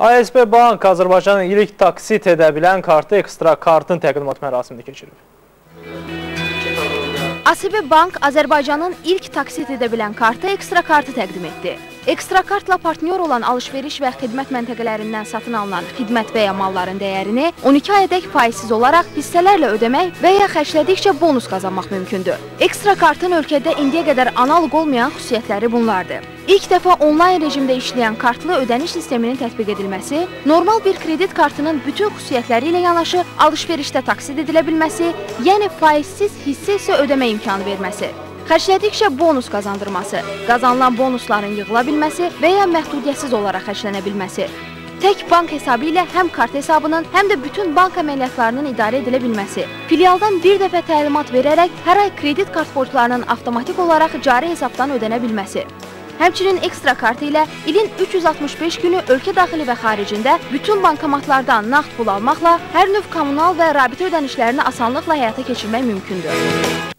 ASB Bank Azərbaycanın ilk taksit edə bilən kartı Ekstra Kartın təqdimat mərasimini keçirib. ASB Bank Azərbaycanın ilk taksit edə bilən kartı Ekstra Kartı təqdim etdi. Ekstra Kartla partnyor olan alış-veriş və xidmət məntəqələrindən satın alınan xidmət və ya malların dəyərini 12 ayədək faizsiz olaraq hissələrlə ödəmək və ya xərclədikcə bonus qazanmaq mümkündür. Ekstra Kartın ölkədə indiyə qədər analoq olmayan xüsusiyyətləri bunlardır. İlk dəfə onlayn rejimdə işləyən kartlı ödəniş sisteminin tətbiq edilməsi, normal bir kredit kartının bütün xüsusiyyətləri ilə yanaşı alış-verişdə taksit edilə bilməsi, yəni faizsiz hissə-hissə ödəmə imkanı verməsi, xərclədikcə bonus qazandırması, qazanılan bonusların yığıla bilməsi və ya məhdudiyyətsiz olaraq xərclənə bilməsi, tək bank hesabı ilə həm kart hesabının, həm də bütün bank əməliyyatlarının idarə edilə bilməsi, filialdan bir dəfə təlimat verərək hər ay kredit kart borclarının avtomatik olaraq cari hesabdan ödənə bilməsi. Həmçinin Ekstra Kartı ilə ilin 365 günü ölkə daxili və xaricində bütün bankomatlardan nağd pul almaqla hər növ kommunal və rabitə ödənişlərini asanlıqla həyata keçirmək mümkündür.